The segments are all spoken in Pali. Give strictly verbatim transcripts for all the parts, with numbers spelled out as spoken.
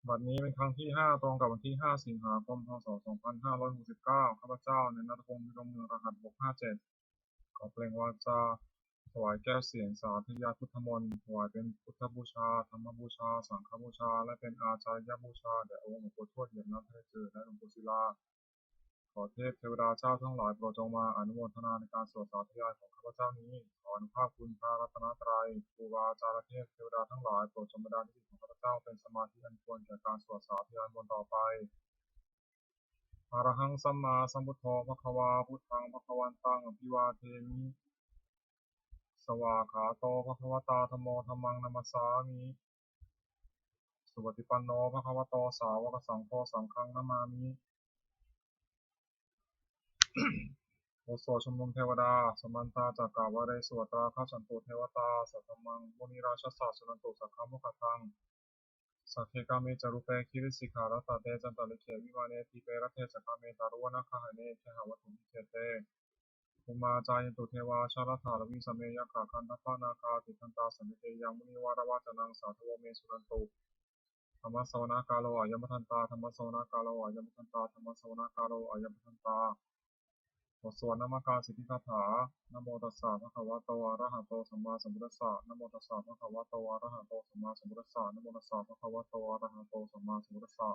บัดนี้เป็นครั้งที่ห้า ตรงกับวันที่ห้า สิงหาคม พ.ศ. สองพันห้าร้อยหกสิบเก้า ข้าพเจ้า เณรนัทพงษ์ พิรมเมือง รหัส หกห้าเจ็ด ขอเปล่งวาจาถวายแก้วเสียงสาธยายพุทธมนต์ ถวายเป็นพุทธบูชา ธรรมบูชา สังฆบูชา และเป็นอาจาริยบูชาแด่องค์หลวงปู่ทวดเหยียบน้ำทะเลจืด และหลวงปู่ศิลา ขอเทพเทวดาเจ้าทั้งหลายโปรดจงมาอนุโมทนาในการสวดสาธยายของข้าพเจ้านี้ ขออนุภาพคุณพระรัตนตรัย ครูบาอาจารย์เทพเทวดาทั้งหลายโปรดจงบันดาลจิตของข้าพเจ้าเป็นสมาธิอันควรแก่การสวดสาธยายมนต์ต่อไป Arahaṃ sammāsambuddho bhagavā, buddhaṃ bhagavantaṃ abhivādemi. Svākkhāto bhagavatā dhammo, dhammaṃ namassāmi. Supaṭipanno bhagavato sāvakasaṅgho, saṅghaṃ namāmi. บทสวดชุมนุมเทวดา Samantā cakkavāḷesu atrāgacchantu devatā, saddhammaṃ munirājassa suṇantu saggamokkhadaṃ. Sagge kāme ca rūpe girisikharataṭe cantalikkhe vimāne, dīpe raṭṭhe ca gāme taruvanagahane gehavatthumhi khette, bhummā cāyantu devā jalathalavisame yakkhagandhabbanāgā, tiṭṭhantā santike yaṃ munivaravacanaṃ sādhavo me suṇantu. Dhammassavanakālo ayambhadantā. Dhammassavanakālo ayambhadantā. Dhammassavanakālo ayambhadantā. บทสวดนมการสิทธิคาถา Namo tassa bhagavato arahato sammāsambuddhassa. Namo tassa bhagavato arahato sammāsambuddhassa. Namo tassa bhagavato arahato sammāsambuddhassa.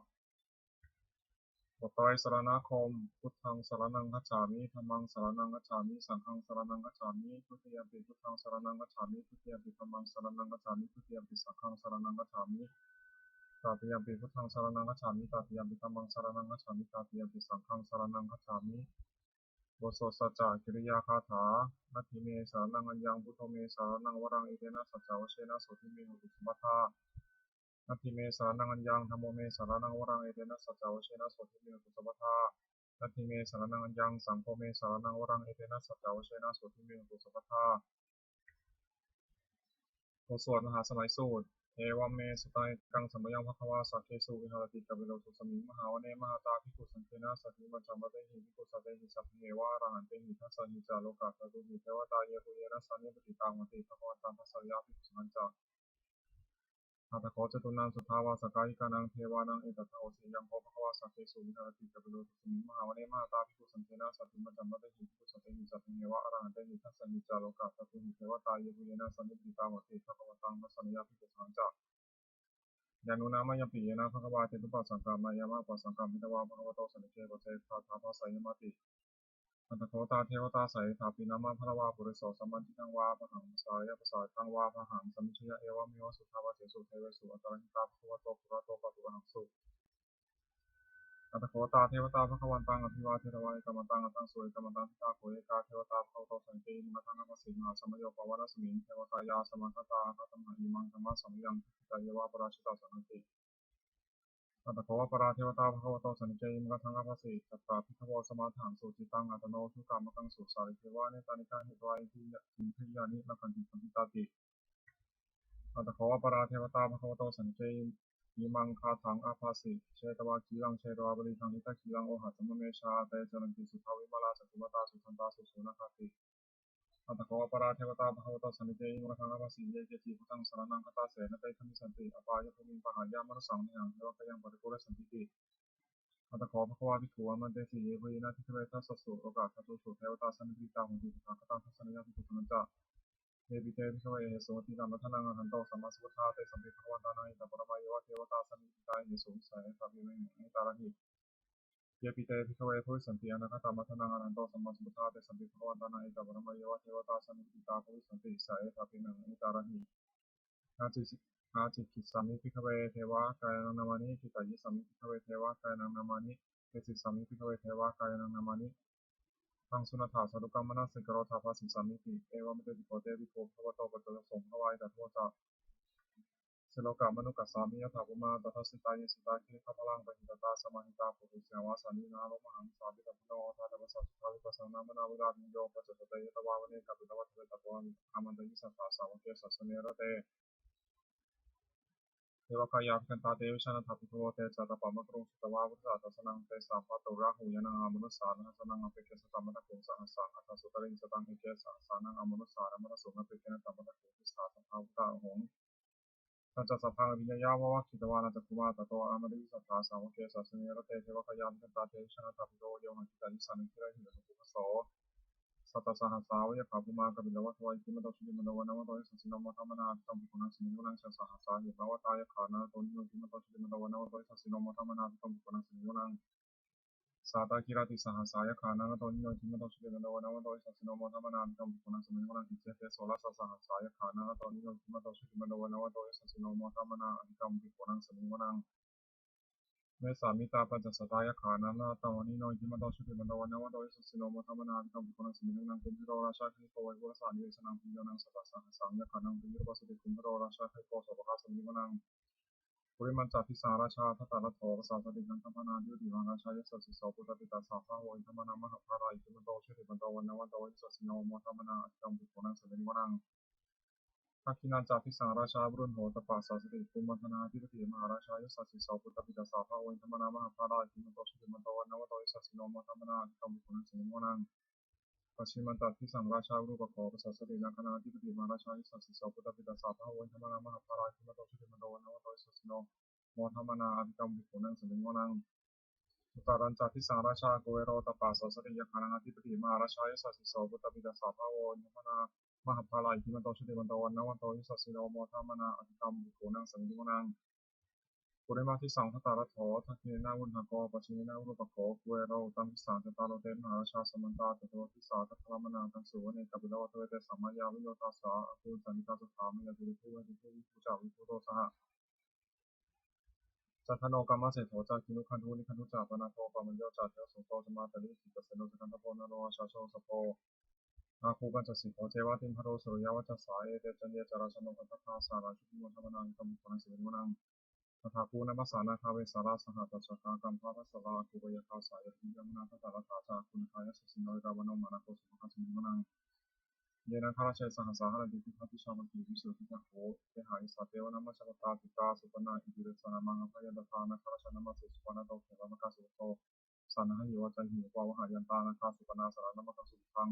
บทไตรสรณคมน์ Buddhaṃ saraṇaṃ gacchāmi. Dhammaṃ saraṇaṃ gacchāmi. Saṅghaṃ saraṇaṃ gacchāmi. Dutiyampi buddhaṃ saraṇaṃ gacchāmi. Dutiyampi dhammaṃ saraṇaṃ gacchāmi. Dutiyampi saṅghaṃ saraṇaṃ gacchāmi. Tatiyampi buddhaṃ saraṇaṃ gacchāmi. Tatiyampi dhammaṃ saraṇaṃ gacchāmi. Tatiyampi saṅghaṃ saraṇaṃ gacchāmi. บทสวดสัจจกิริยาคาถา Natthi me saraṇaṃ aññaṃ, buddho me saraṇaṃ varaṃ, etena saccavajjena sotthi me hotu sabbadā. Natthi me saraṇaṃ aññaṃ, dhammo me saraṇaṃ varaṃ, etena saccavajjena sotthi me hotu sabbadā. Natthi me saraṇaṃ aññaṃ, saṅgho me saraṇaṃ varaṃ, etena saccavajjena sotthi me hotu sabbadā. บทสวดมหาสมัยสูตร Evaṃ me sutaṃ. Ekaṃ samayaṃ bhagavā sakkesu viharati kapilavatthusmiṃ mahāvane mahatā bhikkhusaṅghena saddhiṃ pañcamattehi bhikkhusatehi sabbeheva arahantehi. Dasahi ca lokadhātūhi devatā yebhuyyena sannipatitā honti bhagavantaṃ dassanāya bhikkhusaṅghañca. Atha kho catunnaṃ suddhāvāsakāyikānaṃ devānaṃ etadahosi: Ayaṃ kho bhagavā sakkesu viharati kapilavatthusmiṃ mahāvane mahatā bhikkhusaṅghena saddhiṃ pañcamattehi bhikkhusatehi sabbeheva arahantehi. Dasahi ca lokadhātūhi devatā yebhuyyena sannipatitā honti bhagavantaṃ dassanāya bhikkhusaṅghañca. Yannūna mayampi yena bhagavā tenupasaṅkameyyāma, upasaṅkamitvā bhagavato santike paccekagāthā bhāseyyāmāti. Atha kho tā devatā seyyathāpi nāma balavā puriso sammiñjitaṃ vā bāhaṃ pasāreyya, pasāritaṃ vā bāhaṃ sammiñjeyya, evameva suddhāvāsesu devesu antarahitā bhagavato purato pāturahaṃsu. Atha kho tā devatā bhagavantaṃ abhivādetvā ekamantaṃ aṭṭhaṃsu. Ekamantaṃ ṭhitā kho ekā devatā bhagavato santike imaṃ gāthaṃ abhāsi: Mahāsamayo pavanasmiṃ, devakāyā samāgatā, āgatamha imaṃ dhammasamayaṃ, dakkhitāyeva aparājitasaṅghanti. Atha kho aparā devatā bhagavato santike imaṃ gāthaṃ abhāsi: Tatra bhikkhavo samādahaṃsu, cittaṃ attano ujukamakaṃsu, sārathīva nettāni gahetvā, indriyāni rakkhanti paṇḍitāti. Atha kho aparā devatā bhagavato santike imaṃ gāthaṃ abhāsi: Chetvā khīlaṃ chetvā palighaṃ, indakhīlaṃ ohaccamanejā, te caranti suddhā vimalā, cakkhumatā sudantā susunāgāti. Atha kho aparā devatā bhagavato santike imaṃ gāthaṃ abhāsi: Ye keci buddhaṃ saraṇaṃ gatāse, na te gamissanti apāyabhūmiṃ, pahāya mānusaṃ dehaṃ, devakāyaṃ paripūressantīti. Atha kho bhagavā bhikkhū āmantesi: Yebhuyyena bhikkhave dasasu lokadhātūsu devatā sannipatitā honti tathāgataṃ dassanāya bhikkhusaṅghañca. Yepi te bhikkhave ahesuṃ atītamaddhānaṃ arahanto sammāsambuddhā, tesampi bhagavantānaṃ etaparamāyeva devatā sannipatitā ahesuṃ, esa etapi mayaṃ anetarahi. Yepi te bhikkhave bhavissanti anāgatamaddhānaṃ arahanto sammāsambuddhā, tesampi bhagavantānaṃ etaparamāyeva devatā sannipatitā bhavissanti, esa etapi mayaṃ anetarahi. Ācikkhissāmi bhikkhave devakāyānaṃ nāmāni, kittayissāmi bhikkhave devakāyānaṃ nāmāni, desissāmi bhikkhave devakāyānaṃ nāmāni. Taṃ suṇātha sādhukaṃ manasikarotha bhāsissāmīti. Evaṃ bhanteti kho te bhikkhū bhagavato paccassosuṃ. Bhagavā etadavoca: Silokamanukassāmi, yattha bhummā tadassitā; ye sitā girigabbharaṃ, pahitattā samāhitā. Puthū sīhāva sallīnā, lomahaṃsābhisambhuno; odātamanasā suddhā, vippasannamanāvilā. Bhiyyo pañcasate ñatvā, vane kāpilavatthave; tato āmantayi satthā, sāvake sāsane rate. Devakāyā abhikkantā, te vijānātha bhikkhavo; te ca ātappamakaruṃ, sutvā buddhassa sāsanaṃ. Tesampāturahu ñāṇaṃ, amanussāna dassanaṃ; appeke satamaddakkhuṃ, sahassaṃ atha sattariṃ. Sataṃ eke sahassānaṃ, amanussānamaddasuṃ; appekenantamaddakkhuṃ, disā sabbā phuṭā ahuṃ. Tañca sabbaṃ abhiññāya vavakkhitvāna cakkhumā, tato āmantayi satthā sāvake sāsane rate. Devakāyā abhikkantā te vijānātha bhikkhavo, ye vohaṃ kittayissāmi girāhi anupubbaso. Sattasahassā va yakkhā bhummā kāpilavatthavā, iddhimanto jutimanto vaṇṇavanto yasassino, modamānā abhikkāmuṃ bhikkhūnaṃ samitiṃ vanaṃ. Chasahassā hemavatā yakkhā nānato, iddhimanto jutimanto vaṇṇavanto yasassino, modamānā abhikkāmuṃ bhikkhūnaṃ samitiṃ vanaṃ. Sātāgirā tisahassā yakkhā nānato, iddhimanto jutimanto vaṇṇavanto yasassino, modamānā abhikkāmuṃ bhikkhūnaṃ samitiṃ vanaṃ. Iccete soḷasasahassā yakkhā nānato, iddhimanto jutimanto vaṇṇavanto yasassino, modamānā abhikkāmuṃ bhikkhūnaṃ samitiṃ vanaṃ. Vessāmittā pañcasatā yakkhā nānato, iddhimanto jutimanto vaṇṇavanto yasassino, modamānā abhikkāmuṃ bhikkhūnaṃ samitiṃ vanaṃ. Kumbhīro rājagahiko vepullassa nivesanaṃ, bhiyyo naṃ satasahassaṃ yakkhānaṃ payirupāsati, kumbhīro rājagahiko sopāga samitiṃ vanaṃ. Purimañca disaṃ rājā dhataraṭṭho pasāsati, gandhabbānādhipati mahārājā yasassi so. Puttāpi tassa bahavo indanāmā mahabbalā, iddhimanto jutimanto vaṇṇavanto yasassino, modamānā abhikkāmuṃ bhikkhūnaṃ samitiṃ vanaṃ. Dakkhiṇañca disaṃ rājā virūḷho tappasāsati, kumbhaṇḍānādhipati mahārājā yasassi so. Puttāpi tassa bahavo indanāmā mahabbalā, iddhimanto jutimanto vaṇṇavanto yasassino, modamānā abhikkāmuṃ bhikkhūnaṃ samitiṃ vanaṃ. Pacchimañca disaṃ rājā virūpakkho pasāsati, nāgānādhipati mahārājā yasassi so. Puttāpi tassa bahavo indanāmā mahabbalā, iddhimanto jutimanto vaṇṇavanto yasassino, modamānā abhikkāmuṃ bhikkhūnaṃ samitiṃ vanaṃ. Uttarañca disaṃ rājā kuvero tappasāsati, yakkhānaṃ ādhipati mahārājā yasassi so. Puttāpi tassa bahavo indanāmā mahabbalā, iddhimanto jutimanto vaṇṇavanto yasassino, modamānā abhikkāmuṃ bhikkhūnaṃ samitiṃ vanaṃ. Purimaṃ disaṃ dhataraṭṭho, dakkhiṇena virūḷhako, pacchimena virūpakkho, kuvero uttaraṃ disaṃ. Cattāro te mahārājā samantā caturo disā, daddallamānā aṭṭhaṃsu vane kāpilavatthave. Tesaṃ māyāvino dāsā āgū vañcanikā saṭhā, māyā kuṭeṇḍu veṭeṇḍu viṭū ca viṭuṭo saha, candano kāmaseṭṭho ca kinnughaṇḍu nighaṇḍu ca, panādo opamañño ca devasūto ca mātali, cittaseno ca gandhabbo naḷo rājā janosabho, āgū pañcasikho ceva timbarū suriyavaccasā. Ete caññe ca rājāno gandhabbā saha rājubhi, modamānā abhikkāmuṃ bhikkhūnaṃ samitiṃ vanaṃ. Athāgū nābhasā nāgā vesālā sahatacchakā, kambalassatarā āgū pāyāgā saha ñātibhi, yāmunā dhataraṭṭhā ca āgū nāgā yasassino, erāvaṇo mahānāgo sopāga samitiṃ vanaṃ. Ye nāgarāje sahasā haranti, dibbā dijā pakkhi visuddhacakkhū. Te sahitā devamanussapāga, citrā supaṇṇā iti tesa nāmaṃ. Abhayantadā nāgarājānamāsi, supaṇṇato khemamakā supaṭṭho saṇhāhi vācāhi upavhayantā, nāgā supaṇṇā saraṇamakaṃsu buddhaṃ.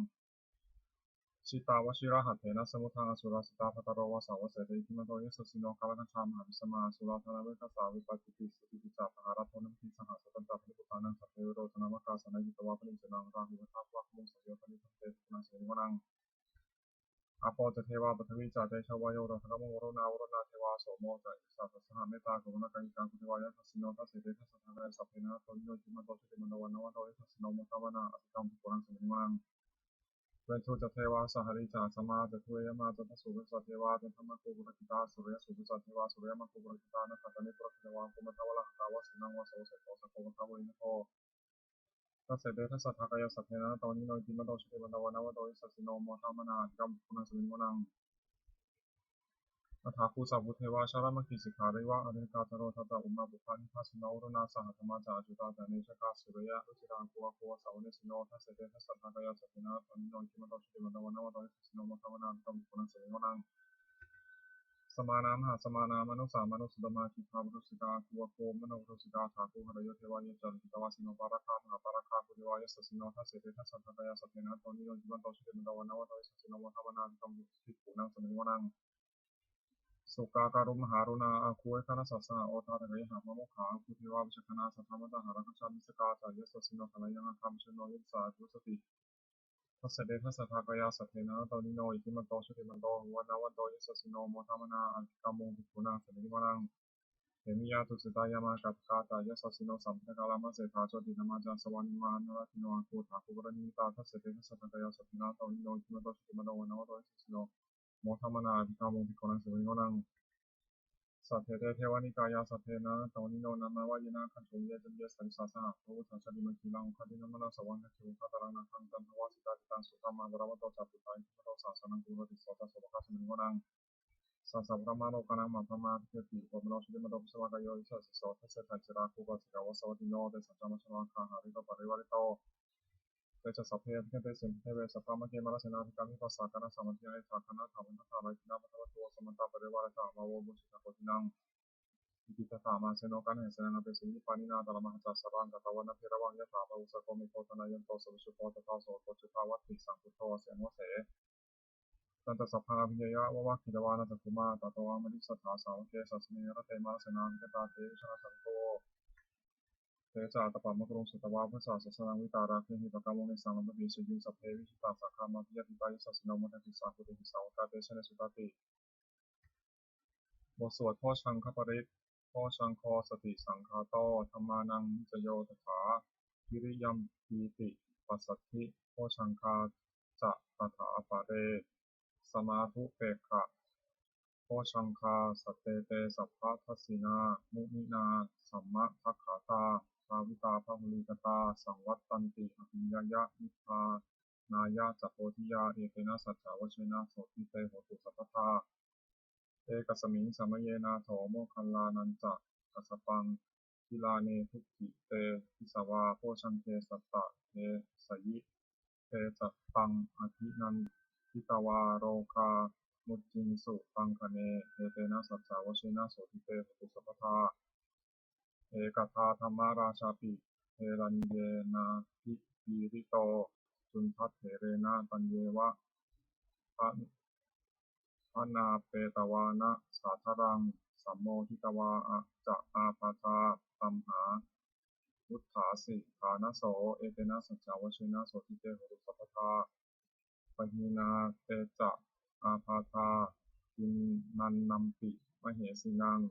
Jitā vajirahatthena samuddaṃ asurā sitā, bhātaro vāsavassete iddhimanto yasassino. Kālakañjā mahābhismā asurā dānaveghasā, vepacitti sucitti ca pahārādo namucī saha. Satañca baliputtānaṃ sabbe verocanāmakā, sannayhitvā baliṃ senaṃ rāhubhaddamupāgamuṃ, seyyathīdha bhikkhūnaṃ samitiṃ vanaṃ. Āpo ca devā paṭhavī ca tejo vāyo tadāgamuṃ, varuṇā vāruṇā devā somo ca yasasā saha, mettākaruṇākāyikā āgū devā yasassino. Dasete dasadhā kāyā sabbe nānattavaṇṇino, iddhimanto jutimanto vaṇṇavanto yasassino, modamānā abhikkāmuṃ bhikkhūnaṃ samitiṃ vanaṃ. Veṇḍū ca devā sahalī ca asamā ca duve yamā, candassūpanisā devā candamāgū purakkhitā, suriyassūpanisā devā suriyamāgū purakkhitā, nakkhattāni purakkhitvā āgū mandavalāhakā, vasūnaṃ vāsavo seṭṭho sakkopāga vaṇṇino. Dasete dasadhā kāyā sabbe nānattavaṇṇino, iddhimanto jutimanto vaṇṇavanto yasassino, modamānā abhikkāmuṃ bhikkhūnaṃ samitiṃ vanaṃ. Athāgū sahabhū devā jalamaggisikhāriva, ariṭṭhakā ca rojā ca ummāpupphanibhāsino, varuṇā sahadhammā ca accutā ca anejakā, sūleyyarucirā āgū āgū vāsavanesino. Dasete dasadhā kāyā sabbe nānattavaṇṇino, iddhimanto jutimanto vaṇṇavanto yasassino, modamānā abhikkāmuṃ bhikkhūnaṃ samitiṃ vanaṃ. Samānā mahāsamānā mānusā mānusuttamā, khiḍḍāpadūsikā āgū āgū manopadūsikā. Athāgū harayo devā ye ca lohitavāsino, pāragā mahāpāragā āgū devā yasassino. Dasete dasadhā kāyā sabbe nānattavaṇṇino, iddhimanto jutimanto vaṇṇavanto yasassino, modamānā abhikkāmuṃ bhikkhūnaṃ samitiṃ vanaṃ. Sukkā karumhā aruṇā āgū veghanasā saha, odātagayhā pāmokkhā āgū devā vicakkhaṇā. Sadāmattā hāragajā missakā ca yasassino, thanayaṃ āgā pajjunno yo disā abhivassati. Dasete dasadhā kāyā sabbe nānattavaṇṇino, iddhimanto jutimanto vaṇṇavanto yasassino, modamānā abhikkāmuṃ bhikkhūnaṃ samitiṃ vanaṃ. Khemiyā tusitā yāmā kaṭṭhakā ca yasassino, lambitakā lāmaseṭṭhā jotināmā ca āsavā, nimmānaratino āgū athāgū paranimmitā. Dasete dasadhā kāyā sabbe nānattavaṇṇino, iddhimanto jutimanto vaṇṇavanto yasassino, modamānā abhikkāmuṃ bhikkhūnaṃ samitiṃ vanaṃ. Saṭṭhete devanikāyā sabbe nānattavaṇṇino, nāmanvayena gaṇṭhāsi ye caññe sadisā saha. Pavutthajātimakkhīlaṃ oghatiṇṇamanāsavaṃ, dakkhemoghataraṃ nāgaṃ candaṃva asitātitaṃ. Sudāma evaṃ balavato ca puttā iddhimanto saha sanaṅkumāro, tisso ca sopāga samitiṃ vanaṃ. Sahassabrahmalokānaṃ mahābrahmābhitiṭṭhati, upapanno jutimanto bhismākāyo yasassi so. Dasettha issarā āgū upāsikā vāsavattino, tesañca majjheno āgā hārito parivārito. Te ca sabbe abhikkante sinde deve sabrahmake mārasenā abhikkāmi, passa kaṇhassa mandiyaṃ yathā kaṇhatha bandhatha. Rāgena bandhamatthu vo samantā parivāretha, mā vo muñcittha koci naṃ. Iti tattha mahāseno kaṇhasenaṃ apesayi, pāṇinā talamāhacca saraṃ katvāna bheravaṃ. Yathā pāvussako megho thanayanto savijjuko, tadā so paccudāvatti saṅkuddho asayaṃvase. Tañca sabbaṃ abhiññāya vavakkhitvāna cakkhumā, tato āmantayi satthā sāvake sāsane rate. Mārasenā abhikkantā te vijānātha bhikkhavo, te ca ātappamakaruṃ sutvā buddhassa sāsanaṃ. Vītarāgehi pakkāmuṃ nesaṃ labhati seyyaṃ, sabbe vijitasaṅgāmā bhayātītā yasassino, modanti saha bhūtehi sāvakā te janesutāti. บทสวดโพชฌังคปริตร Bojjhaṅgo satisaṅkhāto dhammānaṃ vicayo tathā, viriyampīti passaddhi bojjhaṅgā ca tathāpare, samādhupekkhabojjhaṅgā sattete sabbadassinā muninā sammadakkhātā bhāvitā bahulīkatā saṃvattanti abhiññāya nibbānāya ca bodhiyā, etena saccavajjena sotthi te hotu sabbadā. Ekasmiṃ samaye nātho moggallānañca kassapaṃ gilāne dukkhite disvā bojjhaṅge satta desayi. Te ca taṃ abhinanditvā rogā mucciṃsu taṅkhaṇe, etena saccavajjena sotthi te hotu sabbadā. Ekadā dhammarājāpi gelaññenābhipīḷito cundattherena, taññeva bhaṇāpetvāna sādaraṃ sammoditvā ca ābādhā tamhā vuṭṭhāsi ṭhānaso, etena saccavajjena sotthi te hotu sabbadā. Pahīnā te ca ābādhā tiṇṇannampi mahesinaṃ,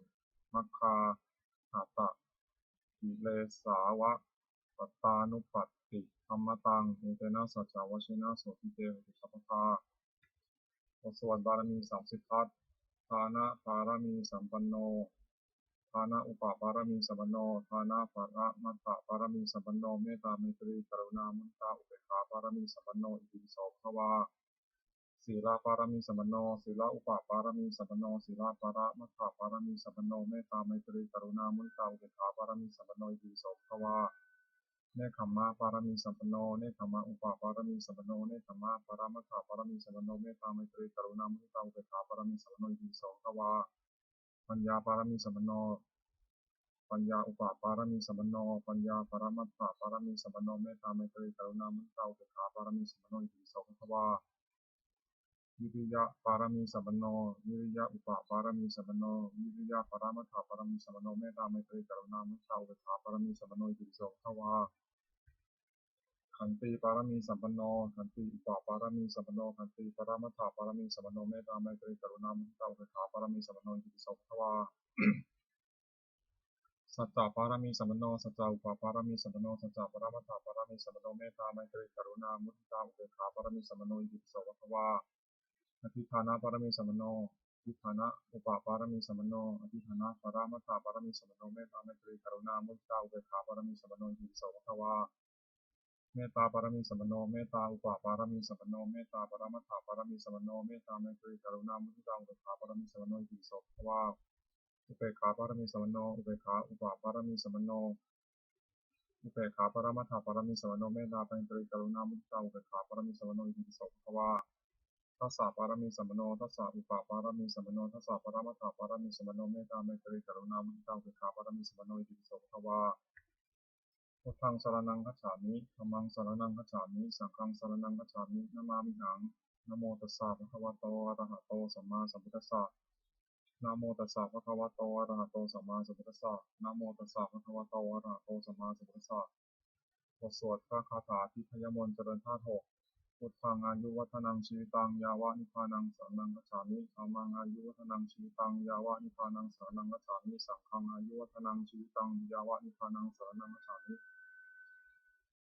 maggāhatakilesāva sattānuppattidhammataṃ, etena saccavajjena sotthi te hotu sabbadā. บทสวดบารมีสามสิบทัศน์ Dānapāramīsampanno, dānaupapāramīsampanno, dānaparamatthapāramīsampanno, mettā maitrī karuṇā muditā upekkhāpāramīsampanno, itipi so bhagavā. Sīlapāramīsampanno, sīlaupapāramīsampanno, sīlaparamatthapāramīsampanno, mettā maitrī karuṇā muditā upekkhāpāramīsampanno, itipi so bhagavā. Nekkhammapāramīsampanno, nekkhammaupapāramīsampanno, nekkhammaparamatthapāramīsampanno, mettā maitrī karuṇā muditā upekkhāpāramīsampanno, itipi so bhagavā. Paññāpāramīsampanno, paññāupapāramīsampanno, paññāparamatthapāramīsampanno, mettā maitrī karuṇā muditā upekkhāpāramīsampanno, itipi so bhagavā. Viriyapāramīsampanno, viriyaupapāramīsampanno, viriyaparamatthapāramīsampanno, mettā maitrī karuṇā muditā upekkhāpāramīsampanno, itipi so bhagavā. Khantīpāramīsampanno, khantīupapāramīsampanno, khantīparamatthapāramīsampanno, mettā maitrī karuṇā muditā upekkhāpāramīsampanno, itipi so bhagavā. Saccapāramīsampanno, saccaupapāramīsampanno, saccaparamatthapāramīsampanno, mettā maitrī karuṇā muditā upekkhāpāramīsampanno, itipi so bhagavā. Adhiṭṭhānapāramīsampanno, adhiṭṭhānaupapāramīsampanno, adhiṭṭhānaparamatthapāramīsampanno, mettā maitrī karuṇā muditā upekkhāpāramīsampanno, itipi so bhagavā. Mettāpāramīsampanno, mettāupapāramīsampanno, mettāparamatthapāramīsampanno, mettā maitrī karuṇā muditā upekkhāpāramīsampanno, itipi so bhagavā. Upekkhāpāramīsampanno, upekkhāupapāramīsampanno, upekkhāparamatthapāramīsampanno, mettā maitrī karuṇā muditā upekkhāpāramīsampanno, itipi so bhagavā. Dasapāramīsampanno, dasaupapāramīsampanno, dasaparamatthapāramīsampanno, mettā maitrī karuṇā muditā upekkhāpāramīsampanno, itipi so bhagavā. Buddhaṃ saraṇaṃ gacchāmi, dhammaṃ saraṇaṃ gacchāmi, saṅghaṃ saraṇaṃ gacchāmi, namāmihaṃ. Namo tassa bhagavato arahato sammāsambuddhassa. Namo tassa bhagavato arahato sammāsambuddhassa. Namo tassa bhagavato arahato sammāsambuddhassa. บทสวดพระคาถาทิพยมนต์เจริญธาตุหก Buddhaṃ āyuvaḍḍhanaṃ jīvitaṃ yāva nibbānaṃ saraṇaṃ gacchāmi. Dhammaṃ āyuvaḍḍhanaṃ jīvitaṃ yāva nibbānaṃ saraṇaṃ gacchāmi. Saṅghaṃ āyuvaḍḍhanaṃ jīvitaṃ yāva nibbānaṃ saraṇaṃ gacchāmi.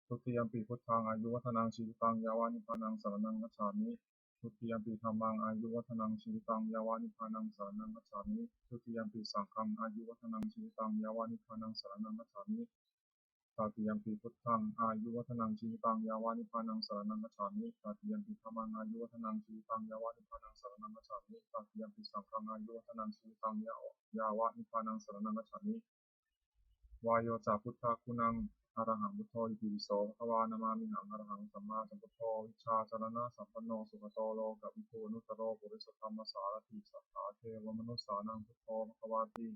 Dutiyampi buddhaṃ āyuvaḍḍhanaṃ jīvitaṃ yāva nibbānaṃ saraṇaṃ gacchāmi. Dutiyampi dhammaṃ āyuvaḍḍhanaṃ jīvitaṃ yāva nibbānaṃ saraṇaṃ gacchāmi. Dutiyampi saṅghaṃ āyuvaḍḍhanaṃ jīvitaṃ yāva nibbānaṃ saraṇaṃ gacchāmi. Tatiyampi buddhaṃ āyuvaḍḍhanaṃ jīvitaṃ yāva nibbānaṃ saraṇaṃ gacchāmi. Tatiyampi dhammaṃ āyuvaḍḍhanaṃ jīvitaṃ yāva nibbānaṃ saraṇaṃ gacchāmi. Tatiyampi saṅghaṃ āyuvaḍḍhanaṃ jīvitaṃ yā-, yāva nibbānaṃ saraṇaṃ gacchāmi. Vāyo ca buddhaguṇaṃ arahaṃ buddho itipi so bhagavā namāmihaṃ arahaṃ sammāsambuddho vijjācaraṇasampanno sugato lokavidū anuttaro purisadammasārathi satthā devamanussānaṃ buddho bhagavāti.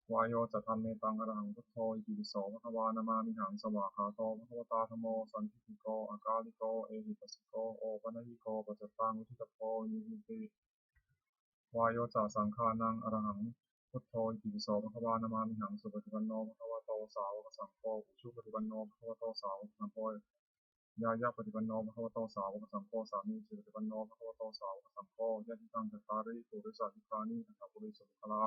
Vāyo ca dhammetaṃ arahaṃ buddho itipi so bhagavā namāmihaṃ. Svākkhāto bhagavatā dhammo sandiṭṭhiko akāliko ehipassiko opanayiko paccattaṃ veditabbo viññūhīti. Vāyo ca saṅghānaṃ arahaṃ buddho itipi so bhagavā namāmihaṃ. Supaṭipanno bhagavato sāvakasaṅgho, ujupaṭipanno bhagavato sāvakasaṅgho, ñāyapaṭipanno bhagavato sāvakasaṅgho, sāmīcipaṭipanno bhagavato sāvakasaṅgho, yadidaṃ cattāri purisayugāni aṭṭha purisapuggalā,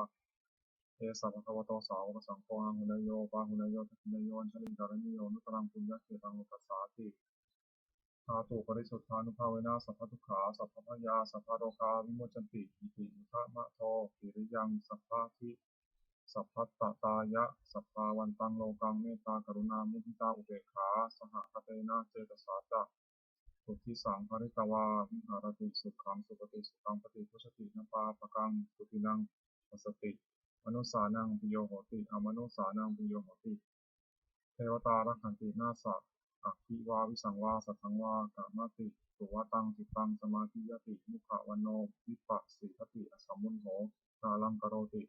esa bhagavato sāvakasaṅgho āhuneyyo pāhuneyyo dakkhiṇeyyo añjalikaraṇīyo anuttaraṃ puññakkhettaṃ lokassāti. Dhātuparisuddhānubhāvena sabbadukkhā sabbabhayā sabbarogā vimuccanti. Iti uddhamadho tiriyaṃ sabbadhi sabbattatāya sabbāvantaṃ lokaṃ mettā karuṇā muditā upekkhā sahagatena cetasā catuddisaṃ pharitvā viharati. Sukhaṃ supati, sukhaṃ paṭibujjhati, na pāpakaṃ supinaṃ passati, manussānaṃ piyo hoti, amanussānaṃ piyo hoti, devatā rakkhanti, nāssa aggi vā visaṃ vā satthaṃ vā kamati, tuvaṭaṃ cittaṃ samādhiyati, mukhavaṇṇo vippasīdati, asammūḷho kālaṃ karoti,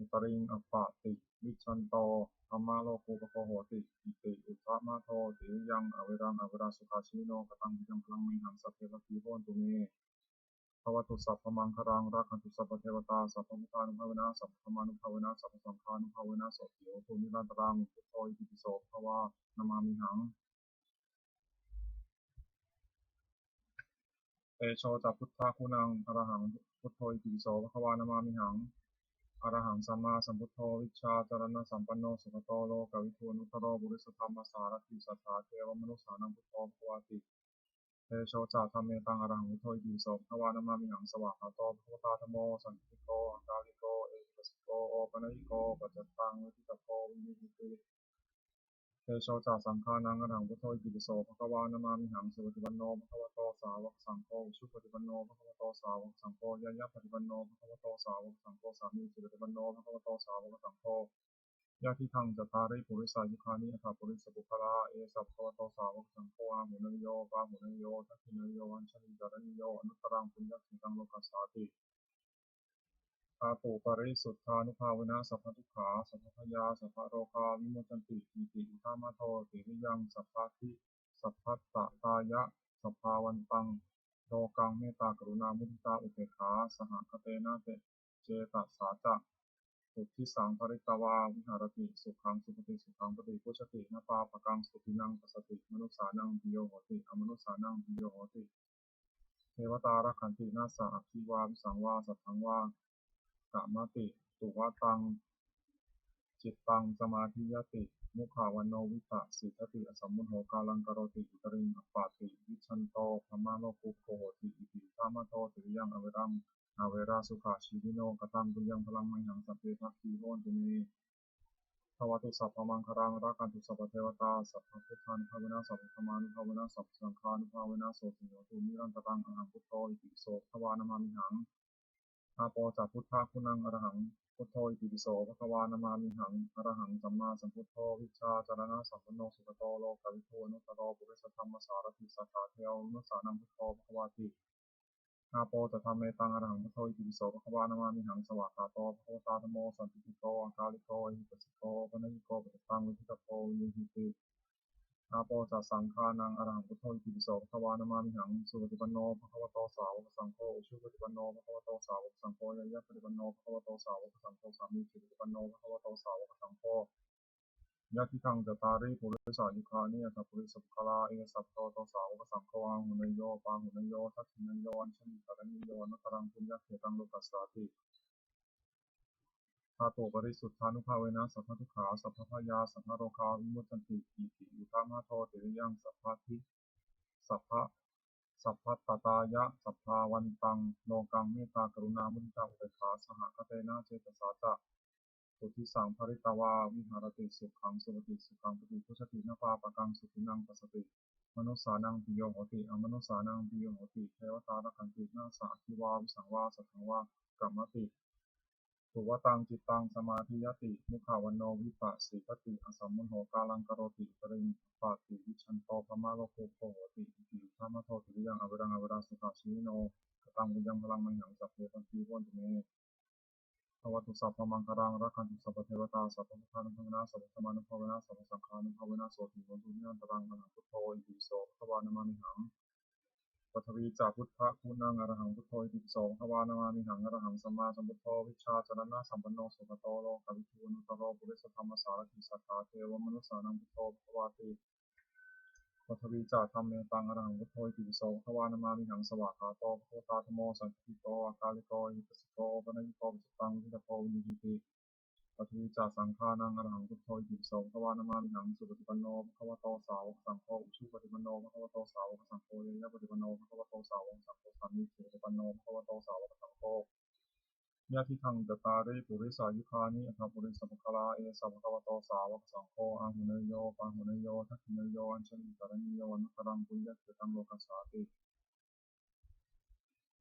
uttariṃ appaṭivijjhanto brahmalokūpago hoti. Iti uddhamadho tiriyaṃ averaṃ averā sukhajīvino. Kataṃ puññaphalaṃ mayhaṃ sabbe bhāgī hontu me. Bhavatu sabbamaṅgalaṃ, rakkhantu sabbadevatā, sabbabuddhānubhāvena sabbadhammānubhāvena sabbasaṅghānubhāvena sotthī hontu nirantaraṃ. Buddho itipi so bhagavā namāmihaṃ. Tejo ca buddhaguṇaṃ arahaṃ buddho itipi so bhagavā namāmihaṃ. Arahaṃ sammāsambuddho vijjācaraṇasampanno sugato lokavidū anuttaro purisadammasārathi satthā devamanussānaṃ buddho bhagavāti. Tejo ca dhammetaṃ arahaṃ buddho itipi so bhagavā namāmihaṃ. Svākkhāto bhagavatā dhammo sandiṭṭhiko akāliko ehipassiko opanayiko paccattaṃ veditabbo viññūhīti. Tejo ca saṅghānaṃ arahaṃ buddho itipi so bhagavā namāmihaṃ. Supaṭipanno bhagavato sāvakasaṅgho, ujupaṭipanno bhagavato sāvakasaṅgho, ñāyapaṭipanno bhagavato sāvakasaṅgho, sāmīcipaṭipanno bhagavato sāvakasaṅgho, yadidaṃ cattāri purisayugāni aṭṭha purisapuggalā, esa bhagavato sāvakasaṅgho āhuneyyo pāhuneyyo dakkhiṇeyyo añjalikaraṇīyo anuttaraṃ puññakkhettaṃ lokassāti. Dhātuparisuddhānubhāvena sabbadukkhā sabbarogā vimuccanti. Iti uddhamadho tiriyaṃ sabbadhi sabbattatāya sabbāvantaṃ lokaṃ mettā karuṇā muditā upekkhā sahagatena cetasā catuddisaṃ pharitvā viharati. Sukhaṃ supati, sukhaṃ paṭibujjhati, na pāpakaṃ supinaṃ passati, manussānaṃ piyo hoti, amanussānaṃ piyo hoti, devatā rakkhanti, nāssa aggi vā visaṃ vā satthaṃ vā kamati, tuvaṭaṃ cittaṃ samādhiyati, mukhavaṇṇo vippasīdati, asammūḷho kālaṃ karoti, uttariṃ appaṭivijjhanto brahmalokūpago hoti. Iti uddhamadho tiriyaṃ averaṃ averā sukhajīvino. Kataṃ puññaphalaṃ mayhaṃ sabbe bhāgī hontu me. Bhavatu sabbamaṅgalaṃ, rakkhantu sabbadevatā, sabbabuddhānubhāvena sabbadhammānubhāvena sabbasaṅghānubhāvena sotthī hontu nirantaraṃ. Arahaṃ buddho itipi so bhagavā namāmihaṃ. Āpo ca buddhaguṇaṃ arahaṃ buddho itipi so bhagavā namāmihaṃ. Arahaṃ sammāsambuddho vijjācaraṇasampanno sugato lokavidū anuttaro purisadammasārathi satthā devamanussānaṃ buddho bhagavāti. Āpo ca dhammetaṃ arahaṃ buddho itipi so bhagavā namāmihaṃ. Svākkhāto bhagavatā dhammo sandiṭṭhiko akāliko ehipassiko opanayiko paccattaṃ veditabbo viññūhīti. Āpo ca saṅghānaṃ arahaṃ buddho itipi so bhagavā namāmihaṃ. Supaṭipanno bhagavato sāvakasaṅgho, ujupaṭipanno bhagavato sāvakasaṅgho, ñāyapaṭipanno bhagavato sāvakasaṅgho, sāmīcipaṭipanno bhagavato sāvakasaṅgho, yadidaṃ cattāri purisayugāni aṭṭha purisapuggalā, esa bhagavato sāvakasaṅgho āhuneyyo pāhuneyyo dakkhiṇeyyo añjalikaraṇīyo anuttaraṃ puññakkhettaṃ lokassāti. Dhātuparisuddhānubhāvena sabbadukkhā sabbabhayā sabbarogā vimuccanti. Iti uddhamadho tiriyaṃ sabbadhi sabba sabbattatāya sabbāvantaṃ lokaṃ mettā karuṇā muditā upekkhā sahagatena cetasā catuddisaṃ pharitvā viharati. Sukhaṃ supati, sukhaṃ paṭibujjhati, na pāpakaṃ supinaṃ passati, manussānaṃ piyo hoti, amanussānaṃ piyo hoti, devatā rakkhanti, nāssa aggi vā visaṃ vā satthaṃ vā kamati, tuvaṭaṃ cittaṃ samādhiyati, mukhavaṇṇo vippasīdati, asammūḷho kālaṃ karoti, uttariṃ appaṭivijjhanto brahmalokūpago hoti. Iti uddhamadho tiriyaṃ averaṃ averā sukhajīvino. Kataṃ puññaphalaṃ mayhaṃ sabbe bhāgī hontu me. Bhavatu sabbamaṅgalaṃ, rakkhantu sabbadevatā, sabbabuddhānubhāvena, sabbadhammānubhāvena, sabbasaṅghānubhāvena, sotthī hontu nirantaraṃ. Arahaṃ buddho itipi so bhagavā namāmihaṃ. Pathavī ca buddhaguṇaṃ, arahaṃ buddho itipi so bhagavā namāmihaṃ. Arahaṃ sammāsambuddho vijjācaraṇasampanno sugato lokavidū anuttaro purisadammasārathi satthā devamanussānaṃ buddho bhagavāti. Pathavī ca dhammetaṃ, arahaṃ buddho itipi so bhagavā namāmihaṃ. Svākkhāto bhagavatā dhammo sandiṭṭhiko akāliko ehipassiko opanayiko paccattaṃ veditabbo viññūhīti. Pathavī ca saṅghānaṃ, arahaṃ buddho itipi so bhagavā namāmihaṃ. Supaṭipanno bhagavato sāvakasaṅgho, ujupaṭipanno bhagavato sāvakasaṅgho, ñāyapaṭipanno bhagavato sāvakasaṅgho, sāmīcipaṭipanno bhagavato sāvakasaṅgho, yadidaṃ cattāri purisayugāni aṭṭha purisapuggalā, esa bhagavato sāvakasaṅgho, āhuneyyo pāhuneyyo dakkhiṇeyyo añjalikaraṇīyo anuttaraṃ puññakkhettaṃ lokassāti.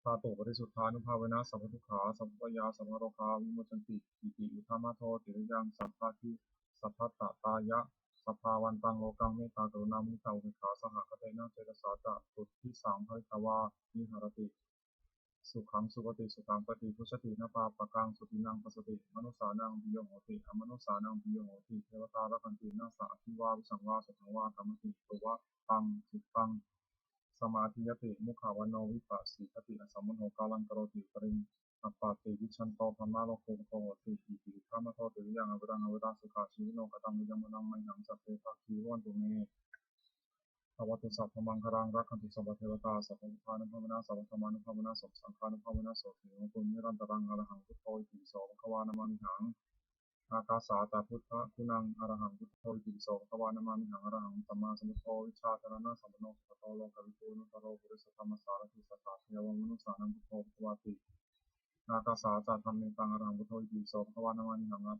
Dhātuparisuddhānubhāvena sabbadukkhā sabbabhayā sabbarogā vimuccanti. Iti uddhamadho tiriyaṃ sabbadhi sabbattatāya sabbāvantaṃ lokaṃ mettākaruṇāmuditāupekkhāsahagātena cetasā catuddhisaṃ pharitvā viharati. Sukhaṃ supati, sukhaṃ paṭibujjhati, na pāpakaṃ supinaṃ passati, manussānaṃ piyo hoti, amanussānaṃ piyo hoti, devatā rakkhanti, nāssa aggi vā visaṃ vā satthaṃ vā kamati, tuvaṭaṃ cittaṃ samādhiyati, mukhavaṇṇo vippasīdati, asammūḷho kālaṃ karoti, uttariṃ appaṭivijjhanto brahmalokūpago hoti. Iti uddhamadho tiriyaṃ averaṃ averā sukhajīvino. Kataṃ puññaphalaṃ mayhaṃ sabbe bhāgī bhavantu me. Bhavatu sabbamaṅgalaṃ, rakkhantu sabbadevatā, sabbabuddhānubhāvena, sabbadhammānubhāvena, sabbasaṅghānubhāvena, sotthī hontu nirantaraṃ. Arahaṃ buddho itipi so bhagavā namāmihaṃ. Ākāsā ca buddhaguṇaṃ, arahaṃ buddho itipi so bhagavā namāmihaṃ. Arahaṃ sammāsambuddho vijjācaraṇasampanno sugato lokavidū anuttaro purisadammasārathi satthā devamanussānaṃ buddho bhagavāti. Ākāsā ca dhammetaṃ, arahaṃ buddho itipi so bhagavā namāmihaṃ.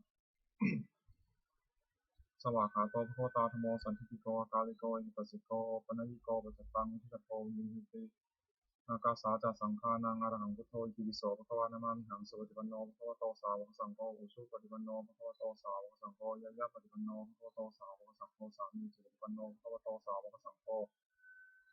Svākkhāto bhagavatā dhammo sandiṭṭhiko akāliko ehipassiko opanayiko paccattaṃ veditabbo viññūhīti. Ākāsā ca saṅghānaṃ, arahaṃ buddho itipi so bhagavā namāmihaṃ. Supaṭipanno bhagavato sāvakasaṅgho, ujupaṭipanno bhagavato sāvakasaṅgho, ñāyapaṭipanno bhagavato sāvakasaṅgho, sāmīcipaṭipanno bhagavato sāvakasaṅgho,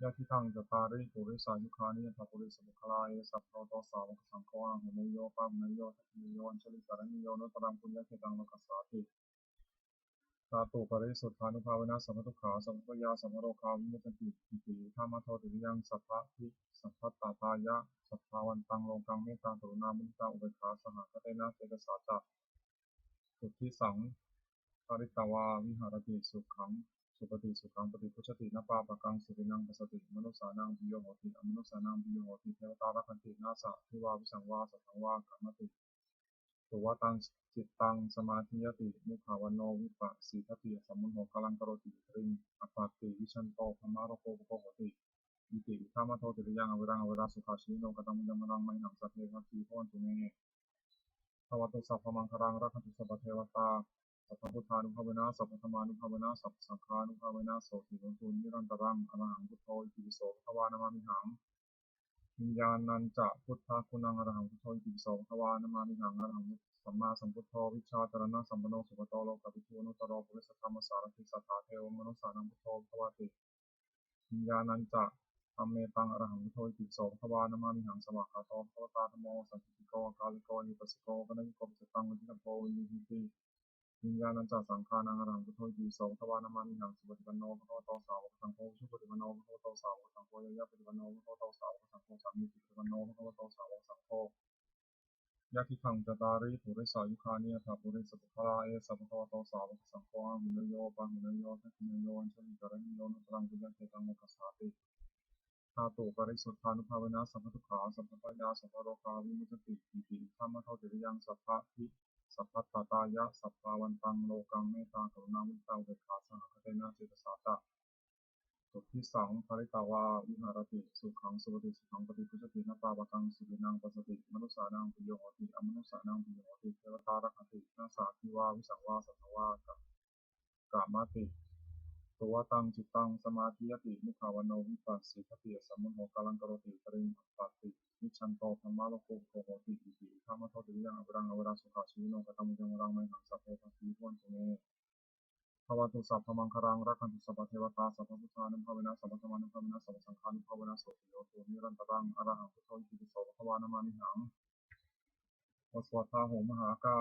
yadidaṃ cattāri purisayugāni aṭṭha purisapuggalā, esa bhagavato sāvakasaṅgho, āhuneyyo pāhuneyyo dakkhiṇeyyo añjalikaraṇīyo anuttaraṃ puññakkhettaṃ lokassāti. Dhātuparisuddhānubhāvena sabbadukkhā sabbabhayā sabbarogā vimuccanti. Iti uddhamadho tiriyaṃ sabbadhi sabbattatāya sabbāvantaṃ lokaṃ mettākaruṇāmuditāupekkhāsahagātena cetasā catuddhisaṃ pharitvā viharati. Sukhaṃ supati, sukhaṃ paṭibujjhati, na pāpakaṃ supinaṃ passati, manussānaṃ piyo hoti, amanussānaṃ piyo hoti, devatā rakkhanti, nāssa aggi vā visaṃ vā satthaṃ vā kamati, tuvaṭaṃ cittaṃ samādhiyati, mukhavaṇṇo vippasīdati, asammūḷho kālaṃ karoti, uttariṃ appaṭivijjhanto brahmalokūpago hoti. Iti uddhamadho tiriyaṃ averaṃ averā sukhajīvino. Kataṃ puññaphalaṃ mayhaṃ sabbe bhāgī bhavantu me. Bhavatu sabbamaṅgalaṃ, rakkhantu sabbadevatā, sabbabuddhānubhāvena, sabbadhammānubhāvena, sabbasaṅghānubhāvena, sotthī hontu nirantaraṃ. Arahaṃ buddho itipi so bhagavā namāmihaṃ. Viññāṇañca buddhaguṇaṃ, arahaṃ buddho itipi so bhagavā namāmihaṃ. Arahaṃ sammāsambuddho vijjācaraṇasampanno sugato lokavidū anuttaro purisadammasārathi satthā devamanussānaṃ buddho bhagavāti. Viññāṇañca dhammetaṃ, arahaṃ buddho itipi so bhagavā namāmihaṃ. Svākkhāto bhagavatā dhammo sandiṭṭhiko akāliko ehipassiko opanayiko paccattaṃ veditabbo viññūhīti. Viññāṇañca saṅghānaṃ, arahaṃ buddho itipi so bhagavā namāmihaṃ. Supaṭipanno bhagavato sāvakasaṅgho, ujupaṭipanno bhagavato sāvakasaṅgho, ñāyapaṭipanno bhagavato sāvakasaṅgho, sāmīcipaṭipanno bhagavato sāvakasaṅgho, yadidaṃ cattāri purisayugāni aṭṭha purisapuggalā, esa bhagavato sāvakasaṅgho, āhuneyyo pāhuneyyo dakkhiṇeyyo añjalikaraṇīyo anuttaraṃ puññakkhettaṃ lokassāti. Dhātuparisuddhānubhāvena sabbadukkhā sabbabhayā sabbarogā vimuccanti. Iti uddhamadho tiriyaṃ sabbadhi sabbattatāya sabbāvantaṃ lokaṃ mettākaruṇāmuditāupekkhāsahagātena cetasā catuddhisaṃ pharitvā viharati. Sukhaṃ supati, sukhaṃ paṭibujjhati, na pāpakaṃ supinaṃ passati, manussānaṃ piyo hoti, amanussānaṃ piyo hoti, devatā rakkhanti, nāssa aggi vā visaṃ vā satthaṃ vā kamati, tuvaṭaṃ cittaṃ samādhiyati, mukhavaṇṇo vippasīdati, asammūḷho kālaṃ karoti, uttariṃ appaṭivijjhanto brahmalokūpago hoti. Iti uddhamadho tiriyaṃ averaṃ averā sukhajīvino. Kataṃ puññaphalaṃ mayhaṃ sabbe bhāgī bhavantu me. Bhavatu sabbamaṅgalaṃ, rakkhantu sabbadevatā, sabbabuddhānubhāvena, sabbadhammānubhāvena, sabbasaṅghānubhāvena, sotthī hontu nirantaraṃ. Arahaṃ buddho itipi so bhagavā namāmihaṃ. บทสวดพาหุงมหากา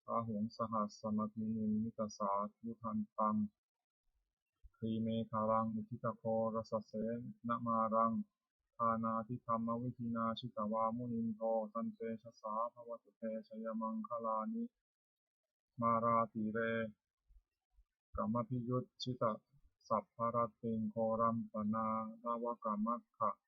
Bāhuṃ sahassamabhinimmitasāvudhantaṃ, grīmekhalaṃ uditaghorasasenamāraṃ, dānādidhammavidhinā jitavā munindo, tantejasā bhavatu te jayamaṅgalāni. Mārātirekamabhiyujjhitasabbarattiṃ, ghorampanāḷavakamakkha-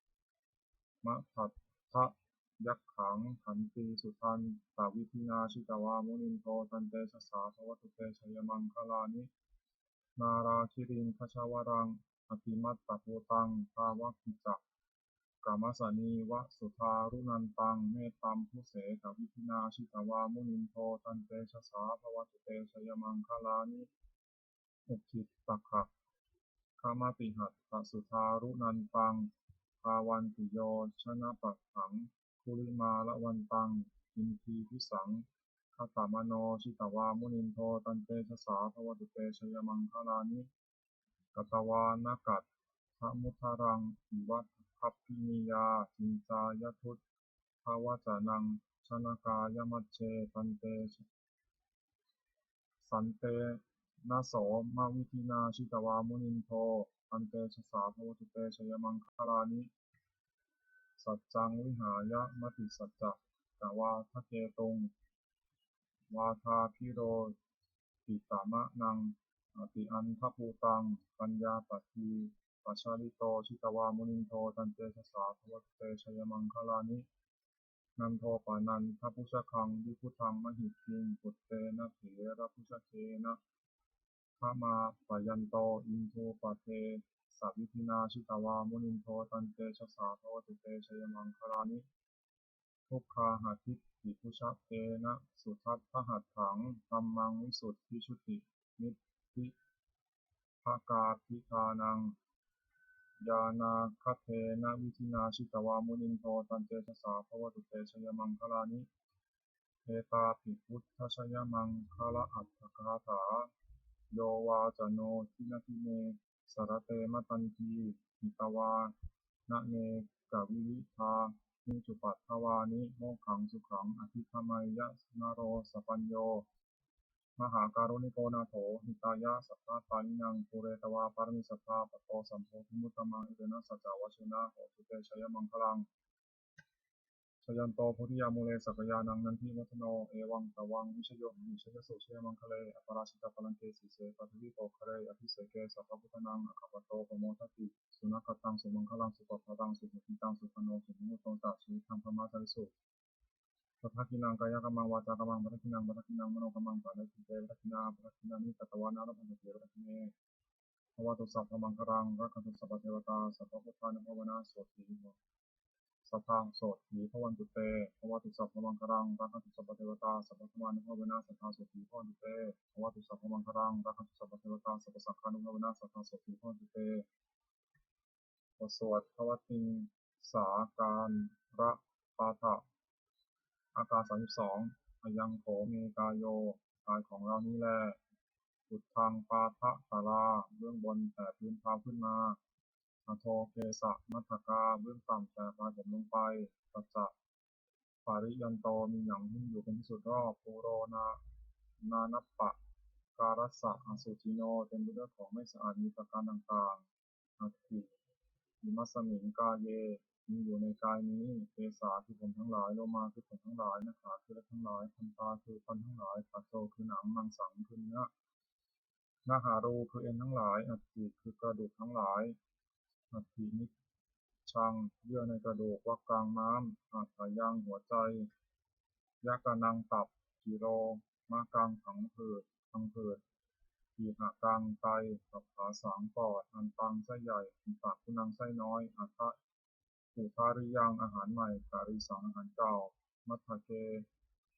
madaddhayakkhaṃ, khantīsudantavidhinā jitavā munindo, tantejasā bhavatu te jayamaṅgalāni. Nāḷāgiriṃ gajavaraṃ atimattabhūtaṃ, dāvaggicakkamasanīva sudāruṇantaṃ, mettambusekavidhinā jitavā munindo, tantejasā bhavatu te jayamaṅgalāni. Ukkhittakhaggamatihatthasudāruṇantaṃ, dhāvantiyojanapathaṅgulimālavantaṃ, iddhībhisaṅkhatamano jitavā munindo, tantejasā bhavatu te jayamaṅgalāni. Katvāna kaṭṭhamudaraṃ iva gabbhinīyā, ciñcāya duṭṭhavacanaṃ janakāyamajjhe, tantejasā Santena somavidhinā jitavā munindo, tantejasā bhavatu te jayamaṅgalāni. Saccaṃ vihāya matisaccakavādaketuṃ, vādābhiropitamanaṃ atiandhabhūtaṃ, paññāpadīpajalito jitavā munindo, tantejasā bhavatu te jayamaṅgalāni. Nandopanandabhujagaṃ vibudhaṃ mahiddhiṃ, puttena therabhujagena damāpayanto, iddhūpadesavidhinā jitavā munindo, tantejasā bhavatu te jayamaṅgalāni. Duggāhadiṭṭhibhujagena sudaṭṭhahatthaṃ, brahmaṃ visuddhijutimiddhi bakābhidhānaṃ, ñāṇāgadena vidhinā jitavā munindo, tantejasā bhavatu te jayamaṅgalāni. Etāpi buddhajayamaṅgalaaṭṭhagāthā, yo vācano dinadine sarate matandī, hitvānanekavividhāni cupaddavāni, mokkhaṃ sukhaṃ adhigameyya naro sapañño. Mahākāruṇiko nātho, hitāya sabbapāṇinaṃ, pūretvā pāramī sabbā, patto sambodhimuttamaṃ, etena saccavajjena, hotu te jayamaṅgalaṃ. Jayanto bodhiyā mūle, sakyānaṃ nandivaḍḍhano, evaṃ tvaṃ vijayo hohi, jayassu jayamaṅgale, aparājitapallaṅke, sīse paṭhavipokkhare, abhiseke sabbabuddhānaṃ, aggappatto pamodati. Sunakkhattaṃ sumaṅgalaṃ, supabhātaṃ suhuṭṭhitaṃ, sukhaṇo sumuhutto ca, suyiṭṭhaṃ brahmacārisu. Padakkhiṇaṃ kāyakammaṃ, vācākammaṃ padakkhiṇaṃ, padakkhiṇaṃ manokammaṃ, paṇidhī te padakkhiṇā, padakkhiṇāni katvāna, labhantatthe padakkhiṇe. Bhavatu sabbamaṅgalaṃ, rakkhantu sabbadevatā, sabbabuddhānubhāvena sotthī sadā sotthī bhavantu te. Bhavatu sabbamaṅgalaṃ, rakkhantu sabbadevatā, sabbadhammānubhāvena sadā sotthī bhavantu te. Bhavatu sabbamaṅgalaṃ, rakkhantu sabbadevatā, sabbasaṅghānubhāvena sadā sotthī bhavantu te. บทสวดพระวัตติงสาการปาฐะ อาการสามสิบสอง Ayaṃ kho me kāyo กายของเรานี้แล Uddhaṃ pādatalā เบื้องบนแต่พื้นเท้าขึ้นมา Adho kesamaddhakā เบื้องต่ำแต่ปลายผมลงไป Pacca pariyanto มีหนังหุ้มอยู่เป็นที่สุดรอบ Pūro nānappakārassa asucino เต็มไปด้วยของไม่สะอาดมีประการต่างๆ Atthi imasmiṃ kāye มีอยู่ในกายนี้ Kesā คือผมทั้งหลาย Lomā คือขนทั้งหลาย Nakhā คือเล็บทั้งหลาย Dantā คือฟันทั้งหลาย Taco คือหนัง Maṃsaṃ คือเนื้อ Nahārū คือเอ็นทั้งหลาย Aṭṭhī คือกระดูกทั้งหลาย Aṭṭhimicchaṃ เยื่อในกระดูก Vakkaṃ ม้าม Hadayaṃ หัวใจ Yakanaṃ ตับ Kiromakaṃ พังผืด พังผืด Pihakaṃ ไต Pabbāsaṃ ปอด Antaṃ ไส้ใหญ่ Antaguṇaṃ ไส้น้อย Aṭṭha udariyaṃ อาหารใหม่ Tarisaṃ อาหารเก่า Matthake